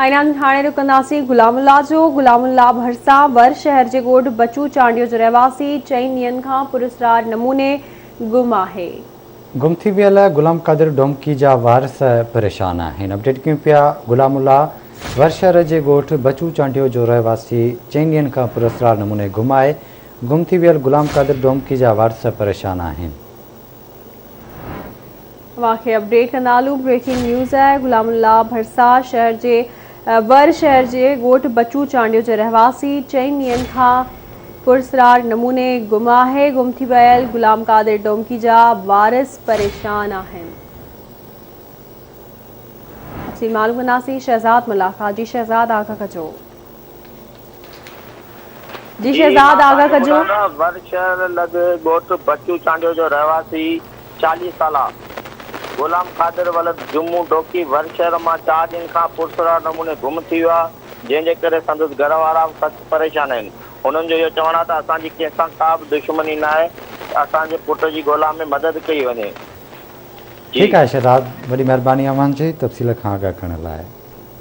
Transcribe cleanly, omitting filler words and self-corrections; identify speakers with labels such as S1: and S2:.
S1: ۽ هاڻي رڪنداسين غلام الله جو، غلام الله ڀرسان ور شهر جي ڳوٺ بچو چانڊيو جو رهواسي چئن ڏينهن کان پراسرار نموني گم آهي.
S2: گم ٿي ويل غلام قادر ڊومڪي جا وارث پريشان آهن اپڊيٽ ڪيون پيا غلام الله ور شهر جي ڳوٺ بچو چانڊيو جو رهواسي چئن ڏينهن کان پراسرار نموني گم آهي گم ٿي ويل غلام قادر ڊومڪي جا وارث پريشان آهن.
S1: اوهان کي اپڊيٽ ڪندا هلون بريڪنگ نيوز آهي غلام الله ڀرسان شهر جي ور شهر جي ڳوٺ بچو چانڊيو جي رهواسي چئن ڏينهن کان پرسرار نموني گم آهي گم ٿي ويل غلام قادر ڊومڪي جا وارث پريشان آهن تفصيل معلوم ڪنداسين شهزاد ملاح کان جي شهزاد آگاهه ڪجو. جي شهزاد آغا ڪجو.
S3: ور شهر لڳ ڳوٺ بچو چانڊيو جو رهواسي 40 سالا غلام قادر ولد جمعو ڊوڪي ور شهر مان چار ڏينهن کان پرسرار نموني گم ٿي ويو آهي جنهن جي ڪري سندس گهر وارا به سخت پريشان آهن هنن جو اهو چوڻ آهي ته اسان جي ڪنهن سان ڪا به دشمني ناهي اسان جي پٽ جي ڳولا ۾ مدد ڪئي وڃي جي.
S2: ٺيڪ آهي شهزاد وڏي مهرباني اوهان جي تفصيل کان آگاهه ڪرڻ لاء.